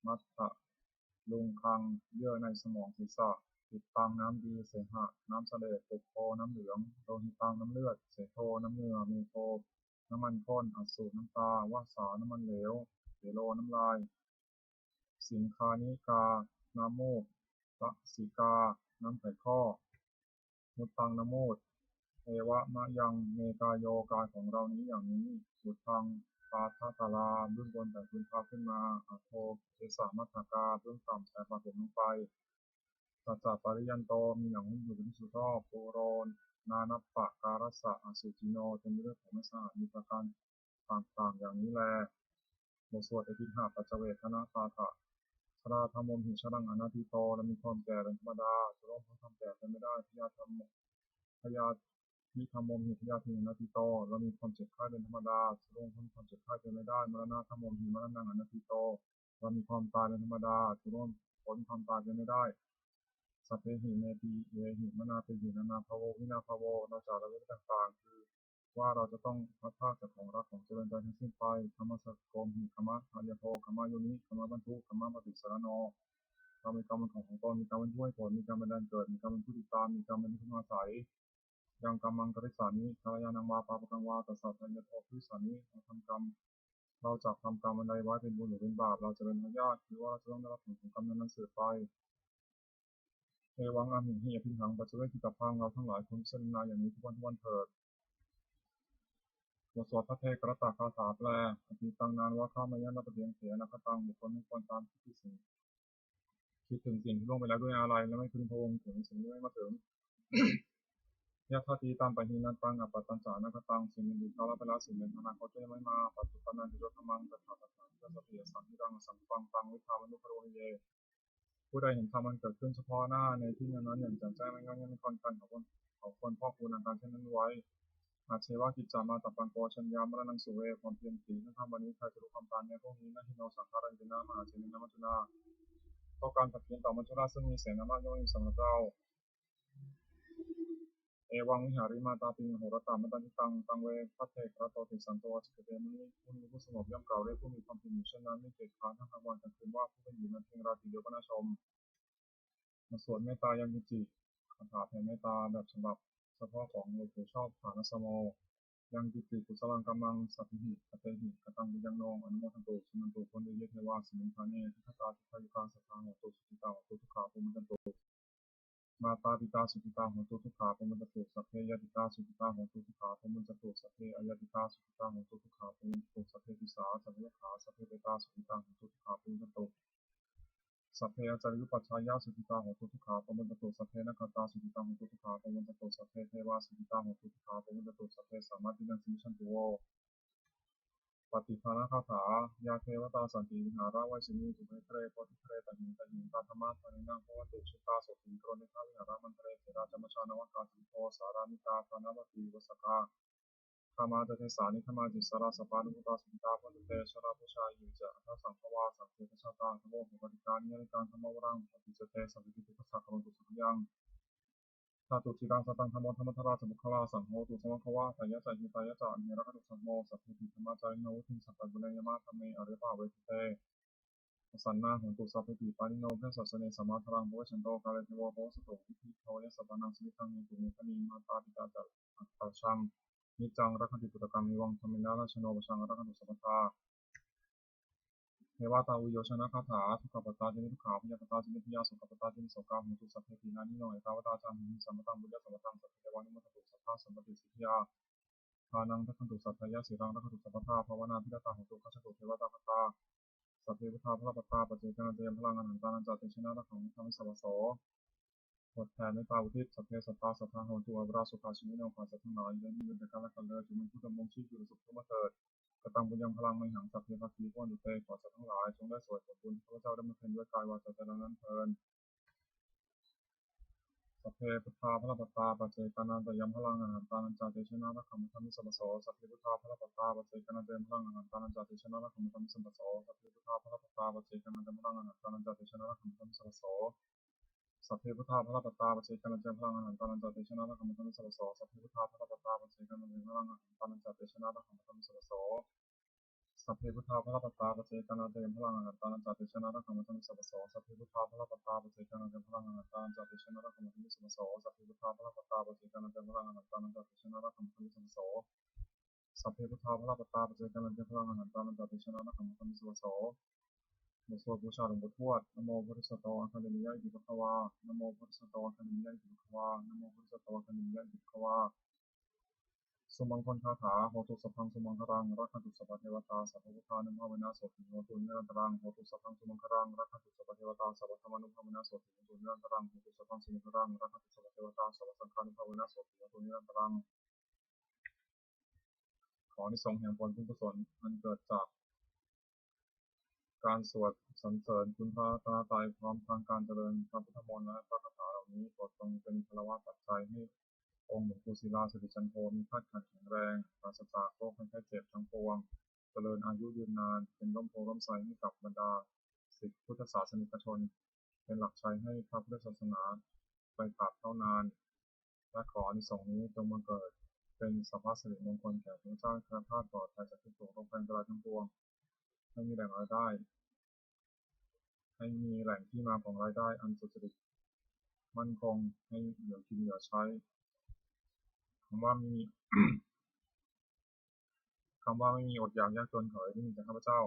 matthaluṅgaṃ เยื่อในสมองศีรษะ Pittaṃ น้ำดี Seha น้ำเสลด Pubbo น้ำเหลือง Lohitaṃ น้ำเลือด Sedo น้ำเหงื่อ Medo น้ำมันข้น Assu น้ำตา Vasā น้ำมันเหลว Selo น้ำลาย Siṅghāṇikā น้ำมูก Lasikā น้ำไขข้อ Muttaṃ น้ำมูตร Evamayaṃ me kāyo กายของเรานี้อย่างนี้ Uddhaṃ pādatalā เบื้องบนแต่พื้นเท้าขึ้นมา adho kesamatthakā เบื้องต่ำแต่ฝ่าผมลงไป saccapariyanto มีหนังหุ้มอยู่เป็นที่สุดรอบ pūro nānappakārassa asucino เต็มไปด้วยของไม่สะอาดมีประการต่างๆ อย่างนี้แล บทสวด Abhiṇhaṃ paccavekkhanapaṭṭhā. Jarā dhammomhi jaraṃ anatīto เรามีความแก่เป็นธรรมดา จะล่วงพ้นความแก่ไปไม่ได้ พยาธิ dhammomhi byādhimhi anatīto เรามีความเจ็บไข้เป็นธรรมดา จะล่วงพ้นความเจ็บไข้ไปไม่ได้ maraṇa dhammomhi maraṇaṃ anatīto เรามีความตายเป็นธรรมดา จะล่วงพ้นความตายไปไม่ได้ sabbehi me piyehi manāpehi nānābhāvo vinābhāvo เราจะละเว้นต่างๆ คือว่าเราจะต้องพลัดพรากจากของรักของเจริญใจทั้งสิ้นไป kammassakomhi kammadāyādo kammayoni kammabandhu kammapaṭisaraṇo เรามีกรรมเป็นของของตน มีกรรมเป็นผู้ให้ผล มีกรรมเป็นแดนเกิด มีกรรมเป็นผู้ติดตาม มีกรรมเป็นที่พึ่งอาศัย yaṃ kammaṃ karissāmi kalyāṇaṃ vā pāpakaṃ vā tassa dāyādo bhavissāmi เราทำกรรม เราจะทำกรรมอันใดไว้เป็นบุญหรือเป็นบาป เราจะเป็นทายาท คือว่าเราจะต้องได้รับผลของกรรมนั้นๆ สืบไป evaṃ amhehi abhiṇhaṃ paccavekkhitabbā เราทั้งหลายควรพิจารณาอย่างนี้ทุกวันทุกวันเถิด บทสวดภัทเทกรัตตคาถาแปล atītaṃ nānvāgameyya nappaṭikaṅkhe anāgataṃ บุคคลไม่ควรตามคิดถึงสิ่ง คิดถึงสิ่งที่ล่วงไปแล้วด้วยอาลัย และไม่พึงพะวงถึงสิ่งที่ไม่มาถึง yadatītampahīnantaṃ appattañca anāgataṃ สิ่งที่ล่วงไปแล้ว สิ่งในอนาคตก็ยังไม่มา paccuppannañca yo dhammaṃ tattha tattha vipassati asaṃhiraṃ asaṅkuppaṃ taṃ viddhā manubrūhaye ผู้ใดเห็นธรรมอันเกิดขึ้นเฉพาะหน้าในที่นั้นๆอย่างแจ่มแจ้ง ไม่ง่อนแง่นไม่คลอนแคลน เขาควร เขาควรพอกพูนอาการเช่นนั้นไว้ ajjeva kiccamātappaṃ ko jaññā maraṇaṃ suve ความเพียรศีลและทานวันนี้ ใครจะรู้ความตายแม้พรุ่งนี้ na hi no saṅgarantena mahāsenena maccunā เพราะการผัดเพี้ยนต่อมัจจุราชซึ่งมีเสนามากย่อมไม่มีสำหรับเรา evaṃvihārimātāpiṃ ahorattamatanditaṃ taṃ ve bhaddekarattoti santo ācikkhate munī มุนีผู้สงบย่อมกล่าวเรียกผู้มีความเพียรอยู่เช่นนั้น ไม่เกียจคร้านทั้งกลางวันกลางคืนว่า ผู้เป็นอยู่นั้นเพียงราตรีเดียวก็น่าชม บทสวดเมตตายังกิญจิ คาถาแผ่เมตตาแบบฉบับเฉพาะของหลวงปู่ชอบ ฐานะสโม yaṃ kiñci kusalaṃ kammaṃ sabbehi katehi kataṃ puññaṃ no anumodantu suṇantu bhonto ye devā asmiṃ ṭhāne adhigatā dīghāyukā sadā hontu sukhitā hontu dukkhā pamuñcantu. Mātā pitā sukhitā hontu dukkhā pamuñcantu. Sabbe ñātikā sukhitā hontu dukkhā pamuñcantu. Sabbe aññātikā sukhitā hontu dukkhā pamuñcantu. Sabbe pisā sabbe yakkhā sabbe petā sukhitā hontu dukkhā pamuñcantu. Sabbe ācariyupajjhāyā sukhitā hontu dukkhā pamuñcantu. Sabbe nakkhattā sukhitā hontu dukkhā pamuñcantu. Sabbe devā sukhitā hontu dukkhā pamuñcantu. Sabbe sampattīnaṃ samijjhantu vo. Pattidānagāthā. Yā devatā santi vihāravasīni ṭhānaṃ ṭhānaṃ bodhighare tahiṃ tahiṃ tā dhammadānena bhavantu jitā sotthiṃ karontedha vihāramaṇḍale. Kheṭṭā ca majjhā navakā ca ūढo sārāmikā dānapatī upāsakā gāmā ca desā nigamā ca issarā sappāṇabhūtā sukhitā bhavantu te. Jalābujā ye ca aṇḍasambhavā saṃsedajātā athavopapātikā niyyānikaṃ dhammavaraṃ paṭicca te sabbepī dukkhassa karontu saṅkhayaṃ. Ṭhātu ciraṃ sataṃ dhammo dhammaddharā ca puggalā saṅgho hotu samaggo va atthāya ca hitāya ca. Amhe rakkhatu saddhammo sabbepi dhammacārino vuḍḍhiṃ sampāpuṇeyyāma dhamme ariyappavedite. Pasannā hontu sabbepi pāṇino buddhasāsane sammā dhāraṃ pavecchanto kāle devo pavassatu. Vuḍḍhibhāvāya sattānaṃ samiddhaṃ netu medaniṃ. Mātā pitā ca atrajaṃ niccaṃ rakkhanti puttakaṃ evaṃ dhammena rājāno pajaṃ rakkhantu sabbadā. Devatāuyyojanagāthā. Dukkhappattā ca niddukkhā bhayappattā ca nibbhayā sokappattā ca nissokā hontu sabbepi pāṇino. Ettāvatā ca amhehi sambhataṃ puññasampadaṃ sabbe devānumodantu sabbasampattisiddhiyā. Dānaṃ dadantu saddhāya sīlaṃ rakkhantu sabbadā bhāvanābhiratā hontu gacchantu devatāgatā. Sabbe buddhā balappattā paccekānañca yaṃ balaṃ arahantānañca tejena rakkhaṃ bandhāmi sabbaso. บทแผ่เมตตาอุทิศ Sabbe sattā sadā hontu averā sukhajīvino ขอสัตว์ทั้งหลายอย่าได้มีเวรต่อกันและกันเลย จงเป็นผู้ดำรงชีพอยู่เป็นสุขทุกเมื่อเถิด Kataṃ puññaphalaṃ mayhaṃ sabbe bhāgī bhavantu te ขอสัตว์ทั้งหลายจงได้เสวยผลบุญที่ข้าพเจ้าได้บำเพ็ญด้วยกายวาจาใจแล้วนั้นเทอญ Sabbe buddhā balappattā paccekānañca yaṃ balaṃ arahantānañca tejena rakkhaṃ bandhāmi sabbaso. Sabbe buddhā balappattā paccekānañca yaṃ balaṃ arahantānañca tejena rakkhaṃ bandhāmi sabbaso. Sabbe buddhā balappattā paccekānañca yaṃ balaṃ arahantānañca tejena rakkhaṃ bandhāmi sabbaso. Sabbe buddhā balappattā paccekānañca yaṃ balaṃ arahantānañca tejena rakkhaṃ bandhāmi sabbaso. Sabbe buddhā balappattā paccekānañca yaṃ balaṃ arahantānañca tejena rakkhaṃ bandhāmi sabbaso. Sabbe buddhā balappattā paccekānañca yaṃ balaṃ arahantānañca tejena rakkhaṃ bandhāmi sabbaso. Sabbe buddhā balappattā paccekānañca yaṃ balaṃ arahantānañca tejena rakkhaṃ bandhāmi sabbaso. Sabbe buddhā balappattā paccekānañca yaṃ balaṃ arahantānañca tejena rakkhaṃ bandhāmi sabbaso. Sabbe buddhā balappattā paccekānañca yaṃ balaṃ arahantānañca tejena rakkhaṃ bandhāmi sabbaso. บทสวดบูชาหลวงปู่ทวด Namo bodhisatto āgantimāya iti bhagavā. Namo bodhisatto āgantimāya iti bhagavā. Namo bodhisatto āgantimāya iti bhagavā. Sumaṅgalagāthā. Hotu sabbaṃ sumaṅgalaṃ, rakkhantu sabbadevatā, sabbabuddhānubhāvena sotthī hontu nirantaraṃ. Hotu sabbaṃ sumaṅgalaṃ, rakkhantu sabbadevatā, sabbadhammānubhāvena sotthī hontu nirantaraṃ. Hotu sabbaṃ sumaṅgalaṃ, rakkhantu sabbadevatā, sabbasaṅghānubhāvena sotthī hontu nirantaraṃ. ขออานิสงส์แห่งผลบุญกุศลอันเกิดจากการสวดสรรเสริญคุณพระรัตนตรัย พร้อมทั้งการเจริญพระพุทธมนต์และพระคาถาเหล่านี้ โปรดจงเป็นพลวปัจจัยให้องค์หลวงปู่ศิลา สิริจันโท มีธาตุขันธ์แข็งแรง ปราศจากโรคภัยไข้เจ็บทั้งปวง เจริญอายุยืนนาน เป็นร่มโพธิ์ร่มไทรให้กับบรรดาศิษย์พุทธศาสนิกชน เป็นหลักชัยให้พระพุทธศาสนาไปตราบเท่านาน และขออานิสงส์นี้จงบังเกิดเป็นสัพพสิริมงคลแก่ข้าพเจ้า แคล้วคลาดปลอดภัยจากทุกข์โศกโรคภัยอันตรายทั้งปวง ให้มีแหล่งรายได้ ให้มีแหล่งที่มาของรายได้อันสุจริต มั่นคง ให้เหลือกินเหลือใช้ คำว่าไม่มี คำว่าไม่มีอดอยากยากจนขอให้ได้ยินจากข้าพเจ้า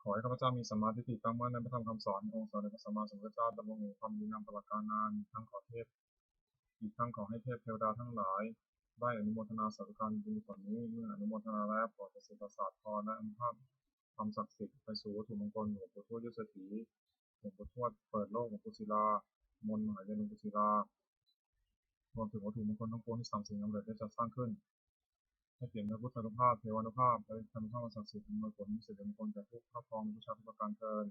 ขอให้ข้าพเจ้ามีสัมมาทิฏฐิตั้งมั่นในพระธรรมคำสอนขององค์สมเด็จพระสัมมาสัมพุทธเจ้า ดำรงอยู่ในความดีงามตลอดกาลนาน ทั้งขอเทพ อีกทั้งขอให้เทพเทวดาทั้งหลาย ได้อนุโมทนาสาธุการบุญกุศลนี้ เมื่ออนุโมทนาแล้วโปรดประสิทธิ์ประสาทพรและอนุภาพความศักดิ์สิทธิ์ไปสู่วัตถุมงคลหลวงปู่ทวดยศเศรษฐี หลวงปู่ทวดเปิดโลกหลวงปู่ศิลา มนต์มหายันหลวงปู่ศิลา รวมถึงวัตถุมงคลทั้งปวงที่สามสิ่งสำเร็จได้จัดสร้างขึ้น ให้เปี่ยมด้วยพุทธานุภาพ เทวานุภาพ และอิทธานุภาพอันศักดิ์สิทธิ์ อำนวยผลสิริมงคลแก่ผู้ครอบครองบูชาทุกประการเทอญ